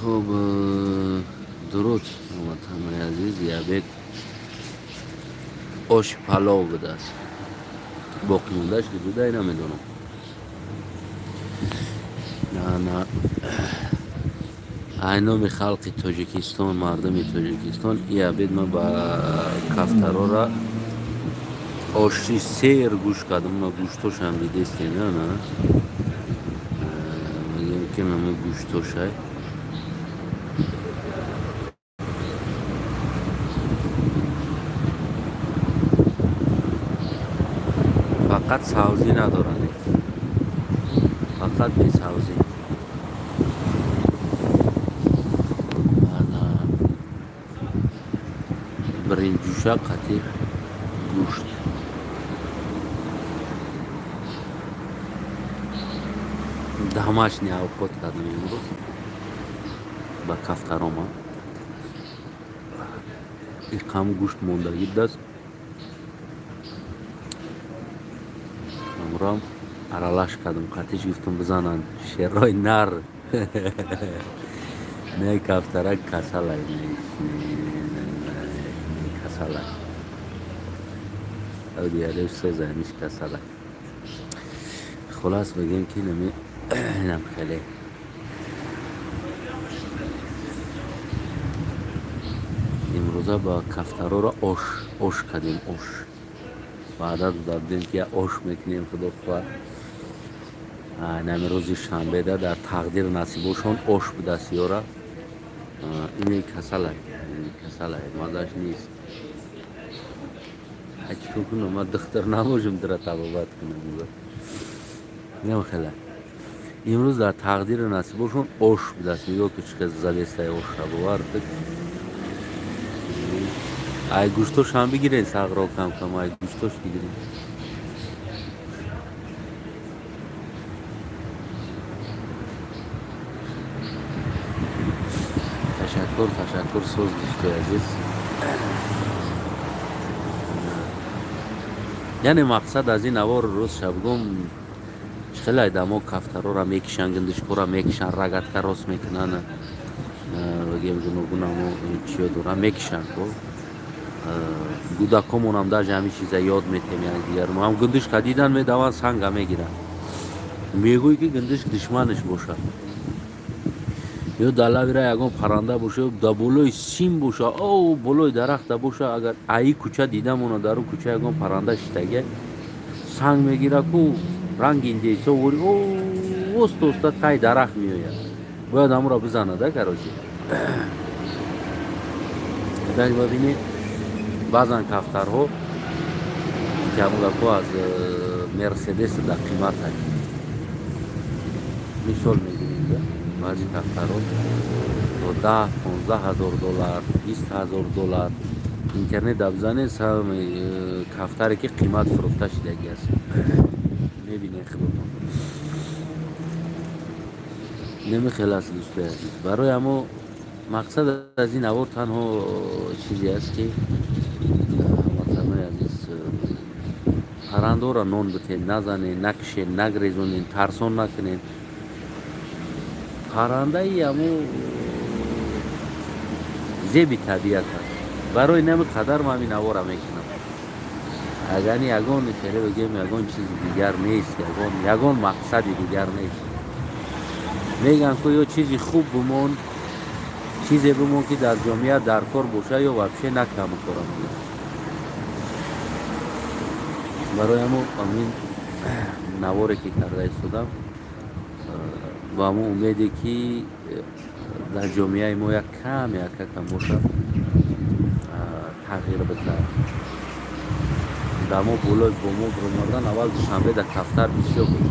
Хуб, дуруд, ҳамватанои азиз. Обед оши палов будааст, боқимондааш ки будай, намедонам. На, ай номи халқи Тоҷикистон, мардуми Тоҷикистон, и обед ман ба кафтарора оши сер гӯшт кардам. На, гӯштошам дидестем, на, мегӯем, ки намо гӯштошай. Фақат савзӣ надоранд, фақат бесавзӣ. Ана биринҷуша қати гӯшт. Домашний овқот кардам имрӯз ба кафтарома. Иқам гӯшт мондагӣ будааст, амрам аралаш кардам қатиш, гуфтам, бизананд шерои нар. Не, кафтарак касалай, касалай, созаниш касалай. Хулас, бигем, ки нами инам хеле имрӯза ба кафтарора ош кардем. Ош ваъда дода будем, ки як ош мекунем, худо хоҳад. Нами рӯзи шанбеда дар тақдир насибошон ош будааст. Ёра, ини касалай, касалай, мазаш нест. Чикор кунам, ман духтар набошам, дира табобат кунам. Нем хеле имрӯз дар тақдири насибошон ош будааст. Нигоҳ ки чӣ хел задестай оша, бовар. Ай гӯштошам бигирен, сағро, кам кам ай гӯштош бигирен. Ташаккур, ташаккур, соз, дӯстои азиз. Яъне мақсад аз ин навор, рӯз шабгум, хеле айдамо кафтарора мекишанд, гиндишкора мекишанд, рогатка рост мекунанд, бигем, гуногунамо чиё доранд, мекишанд ко. Кӯдакомонам даже ҳамин чиза ёд метем якдигар. Ҳам гиндишка дидан, медаванд, санга мегиранд. Мегӯй, ки гиндишк душманаш бошад ё дар лаби ра ягон парранда боша, ё дар болои сим боша, о болои дарахта боша. Агар аи кӯча дида мона, дар ӯ кӯча ягон парранда шиштага, санг мегира ку, ранги индейсо вори, оста оста таи дарахт меояд, бояд ҳамуро бизанада. Короче, бибинед, баъзан кафтарҳо, ки ҳамун гапҳо аз Мерседес дар қиматай, мисол мегирем, баъзи кафтарҳо то 10-15 ҳазор доллар, 20 ҳазор доллар. Интернет да бизанед, кафтаре ки қимат фурӯхта шидагӣ аст, мебинед худотон. Намихел аст, дӯстои азиз. Барои ҳамо мақсад аз ин навор танҳо чизе аст, ки, ҳамватанои азиз, паррандора нон битед, назанед, накишед, нагрезонед, тарсон накунед. Паррандаи ҳамо зеби табиат аст. Барои нами қадар ман ҳамин навора мекунам. Агар ягон хеле бигем, ягон чизи дигар нест, ягон мақсади дигар нест. Мегӯянд ку, ё чизи хуб бимон, чизе бимон, ки дар ҷомеа дар кор боша, ё вообще накаму кора. Барои ҳамо ҳамин наворе ки карда истодам, ба ҳамон умеде, ки дар ҷомеаи мо як каме якакам бошад, тағйир бикард. Дар мо болои бомо биромадан, аввал Душанбе дар кафтар бисёр буд.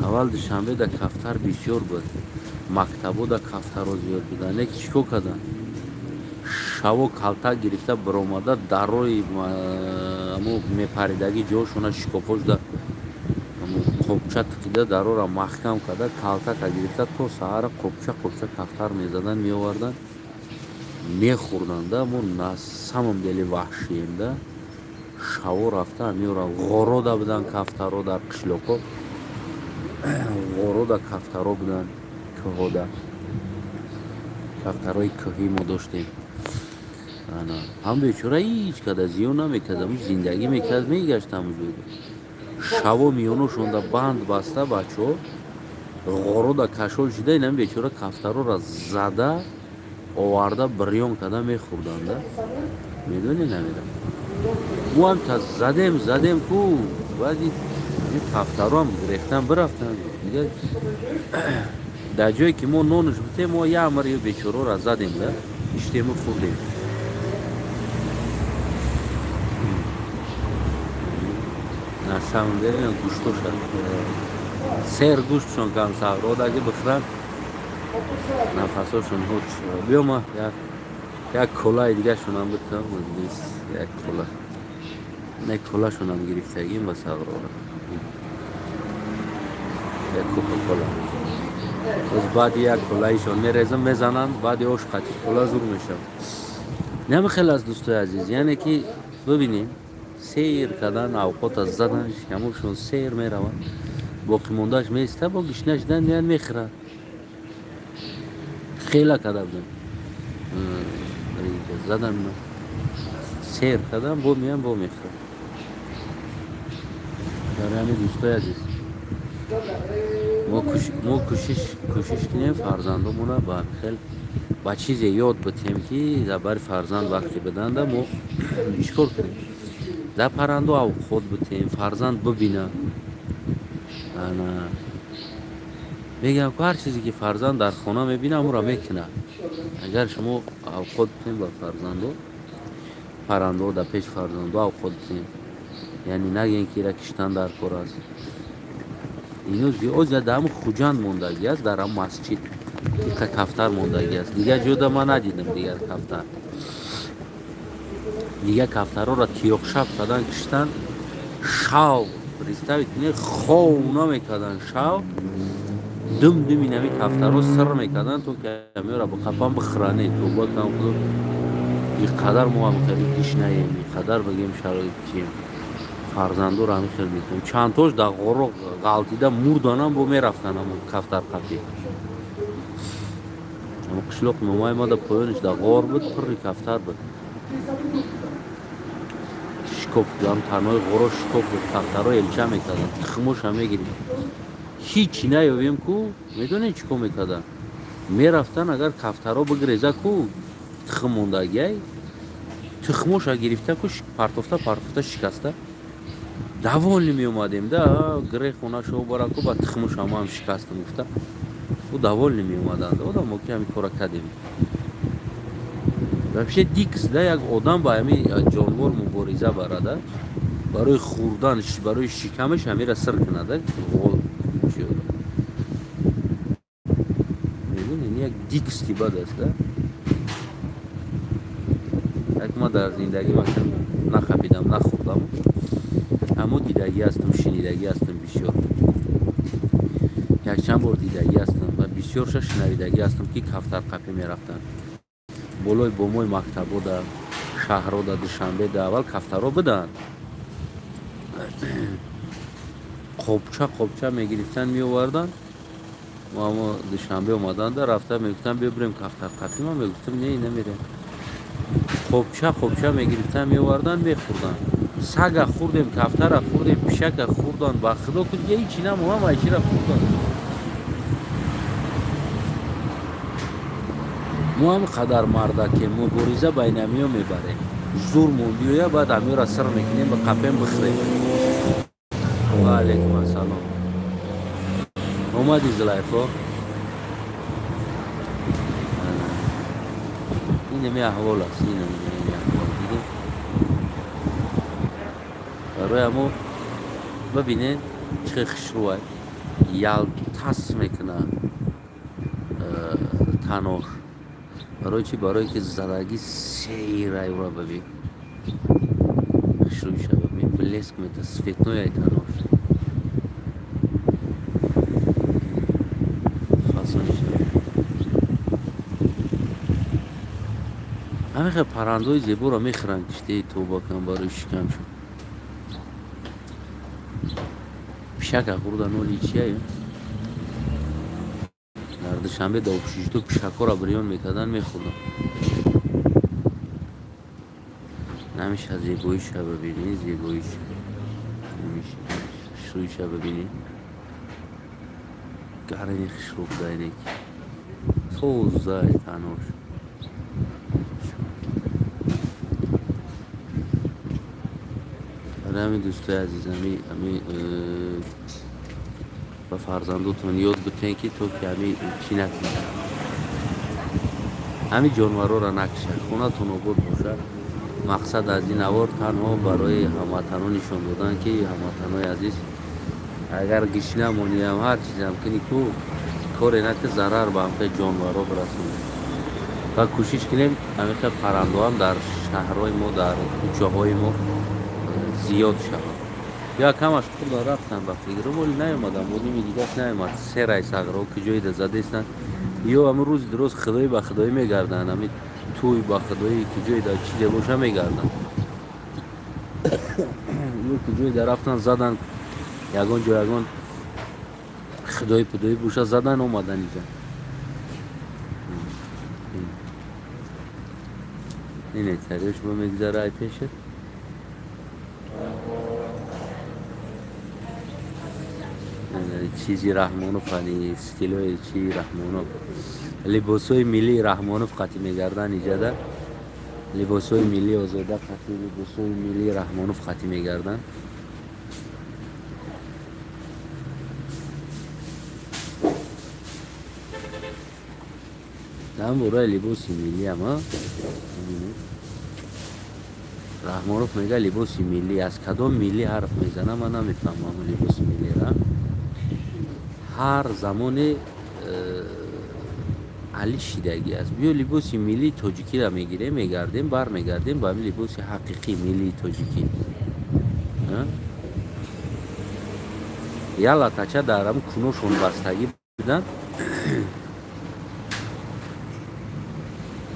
Аввал Душанбе дар кафтар бисёр буд, мактабо дар кафтарҳо зиёд буданд. Лекин чӣ кор карданд? Шаво калтак гирифта биромада, дар роҳи амо мепаридагӣ ҷошона шикофо шуда, қопча тиқида, дарора маҳкам карда, калтака гирифта, то саҳара қопча қопча кафтар мезаданд, меоварданд, мехӯрданд. Да мо на самом деле ваҳшием да. Шаво рафта меоранд, ғорода буданд кафтарҳо дар қишлоқҳо. Ғорода кафтаро буданд, кӯҳода кафтарои кӯҳӣ мо доштем. Ҳам бечора ҳеҷ када зиён намекард, зиндагӣ мекард, мегашт ҳамуҷо. Шаво миёношонда банд баста, бачаҳо ғорода кашол шида, инами бечора кафтарора зада оварда, бирён карда мехӯрданда. Медонӣ, намедам, мо ҳам та задем, задем ку, баъди кафтароам гирехтан бирафтан. Дига дар ҷое ки мо нонуш бутем, мо як мар ё бечорора задем да иштему хӯрдем. На самом деле гӯштоша сер, гӯштшон кам сағродаги бихӯранд, нафасошон ҳуч. Биёма, як колаи дигашонам битам, як кола, не, колашонам гирифтагим ба сағрора, як кока-кола. Боз баъди як колаишон мерезам, мезананд, баъди ош қати кола зур мешавад. Нами хел аст, дӯстои азиз. Яъне ки бибинем, сер кардан, авқота задан, шикамошон сер меравад, боқимондааш меиста, бо гишна шидан меяд, мехӯрад. Хела карда будем, задан, сер кардан, бо меян, бо мехӯрад. Барои ҳамин, дӯстои азиз, мо кӯшиш кунем, фарзандомона ба хел ба чизе ёд битем, ки дар бари фарзанд вақте биданда, мо чӣ кор кунем? Дар паррандо авқот битем, фарзанд бибина. Мегӯям ку, ҳар чизе ки фарзанд дар хона мебина, ҳамонро мекунад. Агар шумо авқот битем ба фарзандо, паррандо дар пеши фарзандо авқот битем, яъне нагӯем, ки ира киштан дар кор аст. Ино озя дар ҳамн Хуҷанд мондагӣ аст, дар ҳам масҷид иқа кафтар мондагӣ аст, дигар ҷода ман надидам дигар кафтар. Дигар кафтарҳоро тиёқшаб кардан, киштан шав. Представить кунед, хов намекардан, шав дум думи нами кафтарҳо сир мекардан, то ки амёра бақапан бихӯране. Тоба кам, худо, и қадар мо ҳам хеле гишнаем, и қадар бигем шароит чием, фарзандоро ҳамин хел мекунем. Чандтош дар ғоро ғалтида мурданам, бо мерафтан ҳамон кафтар қапи. Ҳамон қишлоқи момаи ма дар поёниш дар ғор буд, пурри кафтар буд, шикоф, ҳам танҳои ғоро шикоф буд, кафтарҳо элча мекарданд, тухмоша мегирифт. Ҳичи наёбем ку, медонед, чӣ кор мекарданд? Мерафтан, агар кафтарҳо бигреза ку, тухм мондагиай, тухмоша гирифта ку, партофта партофта шикаста, довольный меомадем да, гире хонашо бара ку, ба тухмоша маам шикастам гуфта, ӯ довольный меомаданд одамо, ки ҳамин кора кардем. Вообще дикость да, як одам ба ҳамин ҷонвор мубориза барада, барои хӯрдан, барои шикамаш ҳамира сир кунада. Медонед, як дикости бад аст да. Як ма дар зиндагим аслан нахапидам, нахӯрдам, аммо дидагӣ ҳастам, шинидагӣ ҳастам бисёр, якчанд бор дидагӣ ҳастам ва бисёрша шинавидагӣ ҳастам, ки кафтарқапӣ мерафтанд болои бомои мактабо, да шаҳрҳо, да Душанбе да аввал кафтарҳо буданд, қобча қобча мегирифтанд, меоварданд. Мо Душанбе омаданда рафта мегуфтанд: «Биё, бирем кафтарқапӣ». Ман мегуфтам: «Не, намерем». Қобча қобча мегирифтанд, меоварданд, мехӯрданд. Сага хӯрдем, кафтара хӯрдем, пишака хӯрданд. Ба худо ку, дига ҳичи намоҳам, айчира хӯрданд. Мо ҳам қадар мардаке, мубориза байни ҳамиё мебарем, зурмон биёя, баъд ҳамиёра сир мекунем, ба қапем бихӯрем. Ва алайкум ассалом. Омади, Зулайхо? Инами аҳвол аст, инами аҳвол дидем. Барои ҳамо бибинед, чӣ хел хушрӯай, ялтас мекунад танош. Барои чӣ? Барое ки задагӣ сейрай. Ура бибин, хушрӯиша бибин, блеск мета, цветной ай танош, фасониша. Ҳамин хел паррандаҳои зеборо мехӯранд, киштаи, тоба кан, барои шикамшон. Пишака хӯрда, ноли чияю. Душанбе дар общежитие пишакҳоро бирён мекарданд, мехӯрданд. Намеша зебоиша бибинӣ, зебоиша. Намеша хушрӯиша бибинӣ. Гарини хушрӯ буда ки тоза танош. Барои ҳамин, дӯстои азиз, ами ба фарзандотон ёд битен, ки то ки ами чӣ накунад, ҳамин ҷонварҳоро накушад, хонатон обод бошад. Мақсад аз ин навор танҳо барои ҳамватанон нишон додан, ки ҳамватанои азиз, агар гишна мониам, ҳар чизам кунӣ, ку коре наки зарар ба ҳамхел ҷонварҳо бирасонед. Ва кӯшиш кунем, ҳамин паррандаҳоам дар шаҳрҳои мо, дар кӯчаҳои мо зиёд шавад. Я камаш хурда рафтан, ба фикрум, оли наёмадам, бо ними дигаш наёмад. Серай сағро ки ҷоида задестанд, ё ҳамин рӯзи дуроз худоӣ ба худоӣ мегарданд, ҳамин тӯй ба худоӣ ки ҷоида чизе боша мегарданд, ё ки ҷоида рафтан, задан, ягон ҷо ягон худои пудоӣ боша, задан, омадан иҷа. Ине сариёш бо мегузара ай пешат. Чизи Раҳмонов, ани стилои чи Раҳмонов, либосҳои миллии Раҳмонов қатӣ мегарданд иҷада, либосҳои миллии Озода қатӣ, либосҳои миллии Раҳмонов қатӣ мегарданд. Дар бораи либоси миллиам Раҳмонов мега, либоси миллӣ аз кадом миллӣ ҳарф мезана, ман намефаҳмам. Либоси миллира ҳар замоне али шидагӣ аст. Биё, либоси миллии тоҷикиро мегирем, мегардем, бармегардем ба ҳамин либоси ҳақиқии миллии тоҷикӣ. Я латача дар ҳам куношон бастагӣ буданд,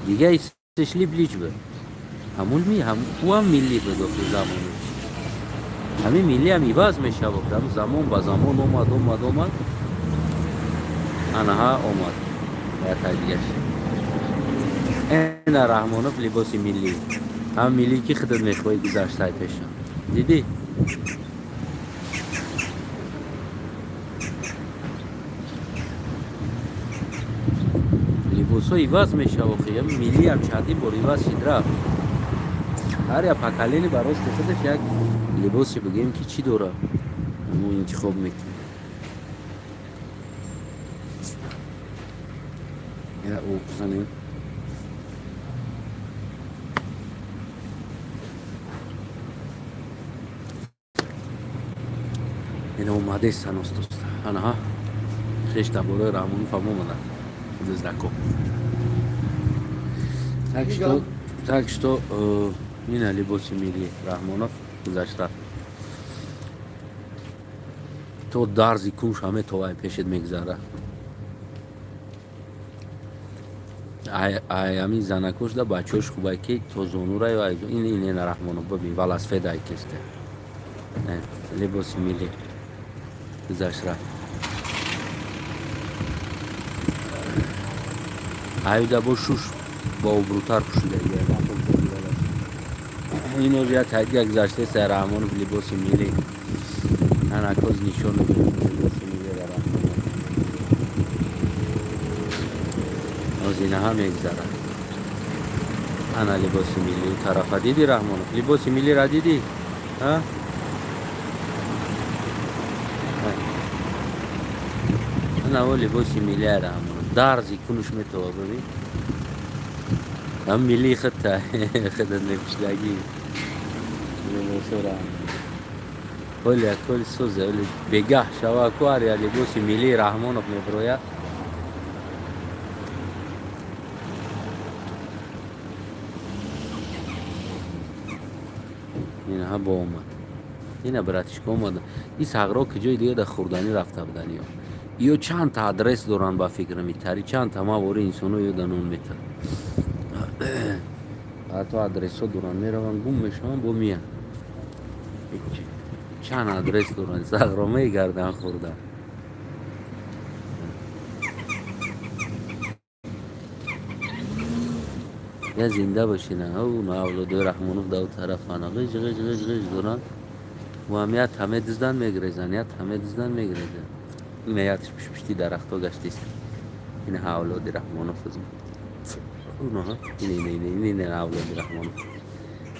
дига исшли блич буд. Ҳамун ӯам миллӣ буд охи замоне. Ҳамин миллиам иваз мешавад, ҳам замон ба замон омад, омад, омад, анаҳа омад ятаи дигаш. Эна Раҳмонов, либоси миллӣ, ҳам миллӣ ки худат мехоҳӣ, гузаштай пеша, дидӣ? Либосҳо иваз мешава охи, миллиам чандин бор иваз шид, рафт. Ҳар як поколение ба рости худаш як либосе, бигӯем, ки чӣ дора, мо интихоб мекунем. Я занем. Ина омадестан остоста, анаҳа хешта борои Раҳмонов ҳам омаданд дуздако. Так что ина либоси милли Раҳмонов гузашт, рафт, то дарзи кунш ҳаме то вай пешет мегузара. Ҳамин занакош да бачаҳош хубай, ки то зонура ин ина Раҳмонов, бибин, велосипед ай кесте, либоси милли гузашт, рафт. Аюда бо шуш бо обрӯтар пӯшида. Иноз як тайдига гузаштеста Раҳмонов, либоси милли анакоз нишон либоси милли Раҳмонов. Озинаҳа мегузарад, ана либоси милли тарафа, диди, Раҳмонов либоси миллира дидӣ? А анаво либоси миллия Раҳмонов дарзи кунуш метова, бибин, ҳам миллии худта худат мепӯшидагӣ либосора. Оли аколи созе, оли бегаҳ шава ку ҳар як либоси миллии Раҳмонов мебирояд. Инаҳа бо омад, ина братишка омада. И сағро ки ҷои дига да хурданӣ рафта будан, ё чандта адрес доранд, ба фикрам, итари чандта мавори инсоно ёда нон метар, ҳатто адресҳо доранд, мераванд, гум мешаванд, бо миянд. Чанд адрес доранд, сағро мегарданд хурда. Я зинда бошина. Авлодои Раҳмонов дар тараф ана ғиж ғиж ғиж ғиж доранд. Вам я таме диздан мегрезанд, я таме диздан мегрезанд. Ина ятш пушпушти дарахто гаштист. Ина авлоди Раҳмонов унаҳа, ина ина ина ина ина авлоди Раҳмонов.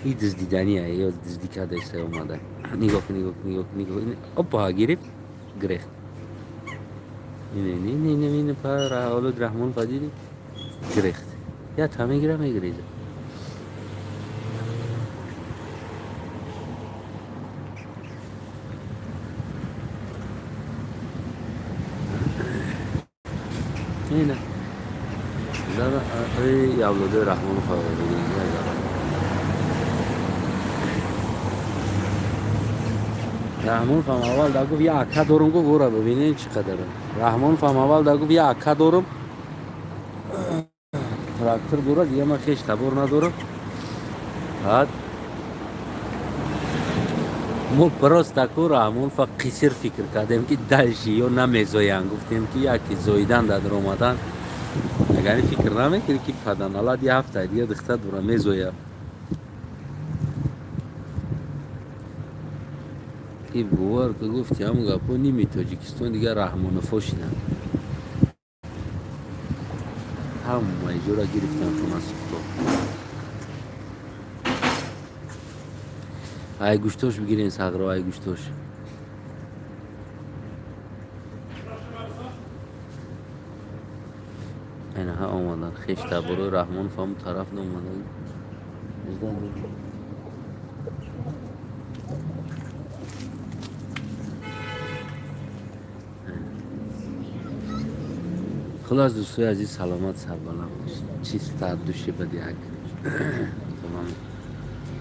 И дуздидания, ё дуздӣ кардаиста омада. Нигоҳ кун, нигоҳ кун, нигоҳ кун, нигоҳ кун. Опа, гирифт, гирехт. Ина ина ина ина ина пара авлоди Раҳмонов дидӣ? Гирехт. Я та мегира, мегиреза. Ина. Зада эй авлодои Раҳмонов Раҳмонов ҳам аввал да гуфт, я ака дорум, гуфт, ӯра бибинед чӣ қадарам. Раҳмонов ҳам аввал да гуфт, я ака дорум, трактор дорад, дига ман хеш табор надорам. Баъд мо просто ку Раҳмонова қисир фикр кардем, ки дальше ё намезоянд, гуфтем, ки яке зоидан дар омадан. Агар фикр намекунӣ, ки паданалад я ҳафта дига духтар дора, мезояд. И бовар ка, гуфти ҳамн гапо, ними Тоҷикистон дигар Раҳмонофо шиданд, ҳамаи ҷора гирифтан хона сӯхто. Ай гӯштош бигирен, сағро, ай гӯштош. Айнаҳа омадан хеш таборои Раҳмонов ҳамн тараф омадан. Хулас, дӯстои азиз, саломат, сарбаланд бошед. Чиста души бади як тамом.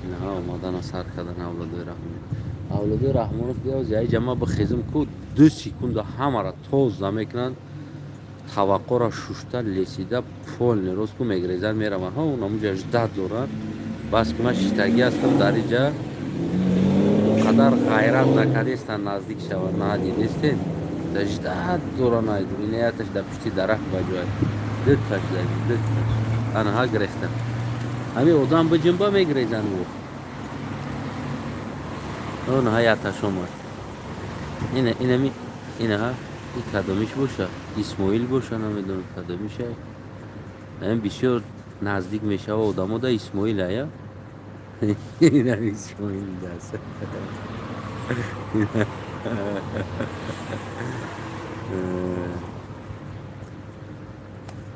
Инаҳа омадана сар кардан авлодои Раҳмонов. Авлодои Раҳмонов биёз яй ҷама бихезим ку, 2 секунда ҳамара тоза мекунанд, таваққора шушта, лесида, полный рост ку мегрезанд, мераванд. Ҳа, унамуҷа ждать доранд. Бас ки ман шиштагӣ ҳастам дар иҷа, қадар ғайрат накардестан наздик шавад, надидестен. Ждать доранд, айду. Ина яташ дар пушти дарахт ба ҷой. Дуташ дуташ. Анаҳа гирехта. Ҳамин одам биҷунба, мегирезанд ӯ. Онаҳа яташ омад. Ина инами инаҳа и кадомиш боша? Исмоил боша, намедонам кадомиша. Ҳамин бисёр наздик мешава одамо да Исмоил ая. Инам Исмоил даст.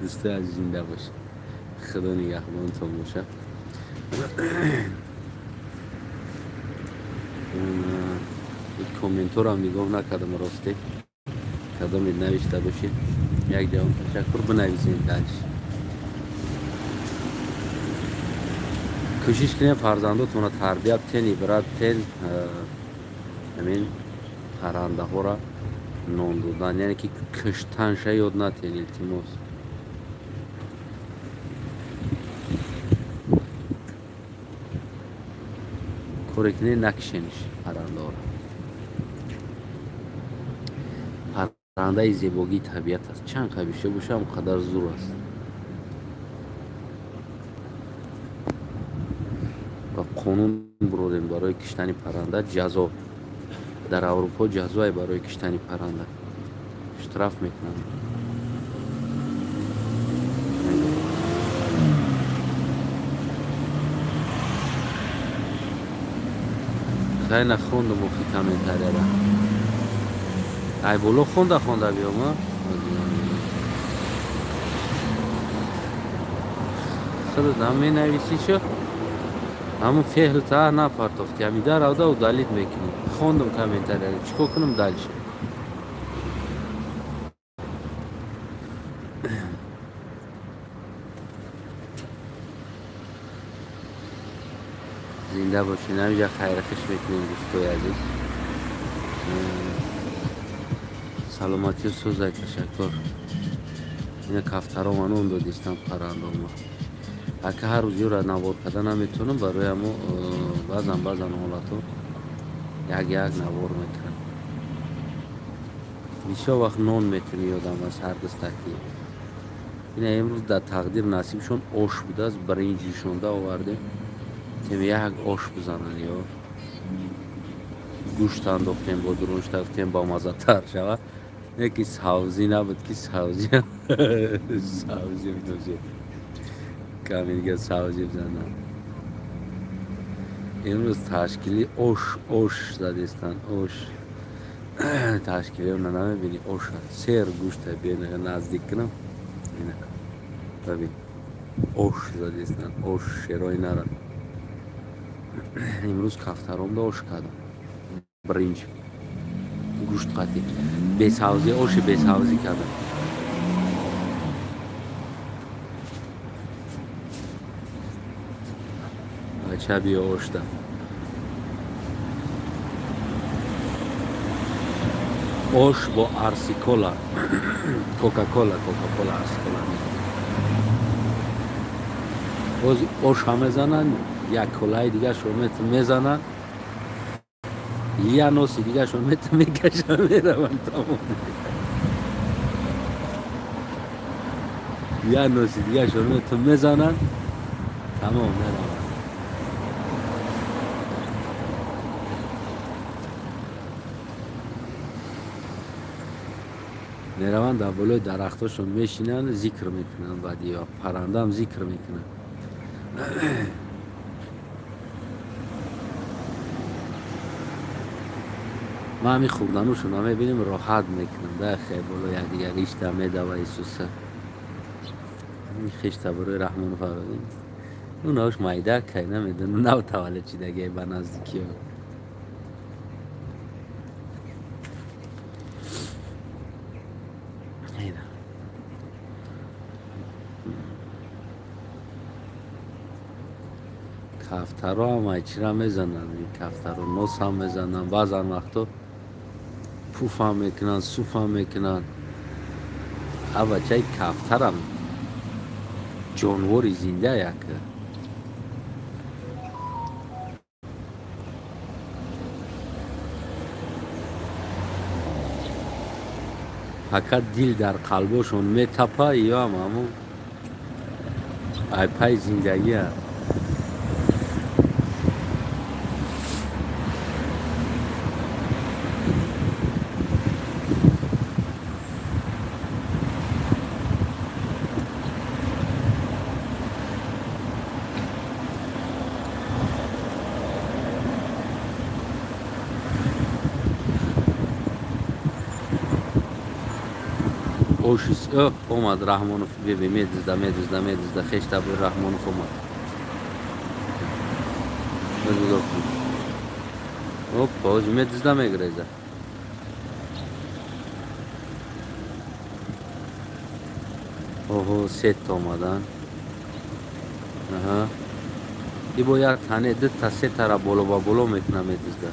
Дӯстои азиз, зинда бошед, худо нигаҳбонтон боша. Комментторам нигоҳ накардам, росте, кадомед навишта бошед, як ҷавон ташаккур бинависед. Дальше кӯшиш кунед фарзандотонро тарбия битен, ибрат битен. Ҳамин паррандаҳоро нон додан, яъне ки куштанша ёд натиҳен, илтимос. Коре кунед, накушенш паррандаҳоро. Паррандаи зебогии табиат аст, чанд қа бисёр боша, ҳам қадар зур аст. Ва қонун бурорем барои киштани парранда ҷазо. Дар Аврупо ҷазое барои киштани парранда, штраф мекунанд. Хай, нахондам охи комментарияра. Ай боло хонда хонда биём. Худат менависӣ шо, ҳамун феҳл та напартофти, ҳамида равда удалить мекунӣ. Хондам комментарияро, чӣ кор кунам дальше? Зинда бошед, ҳамиҷа хайрхиш мекунем, дӯстои азиз. Саломатию сӯзай, ташаккур. Ина кафтарома нон додистам, паррандома. Ака, ҳар рӯз ёра навор карда наметавонам, барои ҳамо баъзан баъзан ҳолатҳо як як навор мекунам. Бисёр вақт нон метунӣ, ёдам аст, ҳар дастаки. Ина имрӯз дар тақдир насибшон ош будааст, биринҷ ҷӯшонда овардем. Тем як ош бизананд ё гӯшт андохтем бо дуруншта, гуфтем бамаззатар шавад. Не ки савзӣ набуд, ки савзӣ савзӣ бидозем. Каме дига савзӣ бизананд. Имрӯз ташкили ош ош задестанд, ош. Ташкилиона намебинӣ, оша сер гӯшта биё наздик кунам. Ина бибин, ош задестанд, ош шерои нара. Имрӯз кафтаромда ош кардам, биринҷ гӯшт қатӣ бесавзӣ, оши бесавзӣ кардам. Бача биё ошда. Ош бо арсикола, кока-кола, кока-кола, арсикола. Боз оша мезананд, як колаи дигаршо мезананд, я носи дигаршо мекашанд, мераванд, тамом. Я носи дигаршо мезананд, тамом, мераванд. Мераванд, дар болои дарахтошон мешинанд, зикр мекунанд, баъд ё паррандаам зикр мекунанд. Ман ҳамин хурданушона мебинем, роҳат мекунам. Да хе боло якдигар ишта медава Исуса. Хешта барои Раҳмонов унаош майда кай намедонам, нав таваллуд шидагиай ба наздикиё. Кафтаро ҳам чира мезананд, кафтаро нос ҳам мезананд, баъзан вақто пуфам мекунанд, суфам мекунанд. А бачаи кафтарам ҷонвори зинда як. Фақат дил дар қалбошон метапа, ёам ҳамун айпайи зиндагиа. Ошис омад Раҳмонов, бебе медизда, медизда, медизда, хештабои Раҳмонов омад. Нигоҳ кун. Опа, ози медизда, мегреза. Оҳо, сета омадан. Аҳа. И бо як тане дута сетара боло ба боло мекуна, медизда.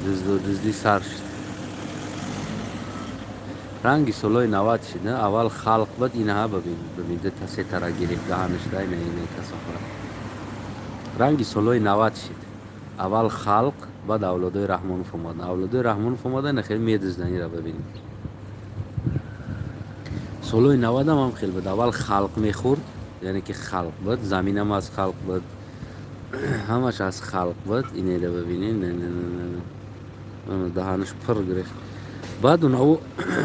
Дузду дуздӣ сар шуд. Ранги солҳои 90 шид, аввал халқ буд, инаҳа бибин, бибин, дута сетара гирифт даҳанашда, ина ина касофара. Ранги солҳои 90 шид. Аввал халқ, баъд авлодои Раҳмонов омадан. Авлодои Раҳмонов омадан, ина хеле медузданд, ира бибинед. Солҳои 90-ам ҳам хел буд. Аввал халқ мехӯрд, яъне ки халқ буд, заминам аз халқ буд, ҳамаш аз халқ буд. Инеда бибинед, даҳанаш пур гирифт. Баъд унаво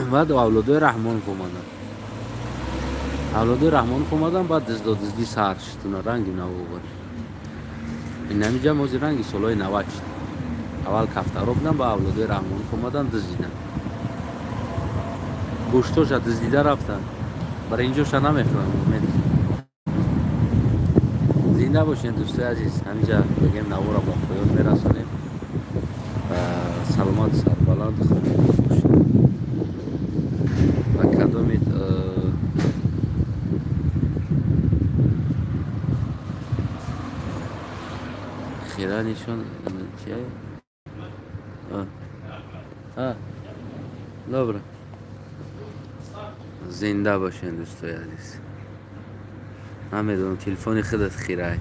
баъд авлодои Раҳмонов омадан. Авлодои Раҳмонов омадан, баъд дуздо дуздӣ сар шуд, уна ранги наво буд. Инамиҷа мози ранги солҳои 90 шуд. Аввал кафтаро буданд, ба авлодои Раҳмонов омадан, дуздиданд. Гӯштоша дуздида рафтанд. Биринҷоша намехӯранд, медузданд. Зинда бошед, дӯстои азиз. Ҳаминҷа бигем навора ба поён мерасонем. Саломат, сарбаланд, хонобод бошед. Ва кадомед хира нишон чия? А, добре. Зинда бошед, дӯстои азиз. Намедонам, телефони худат хирай.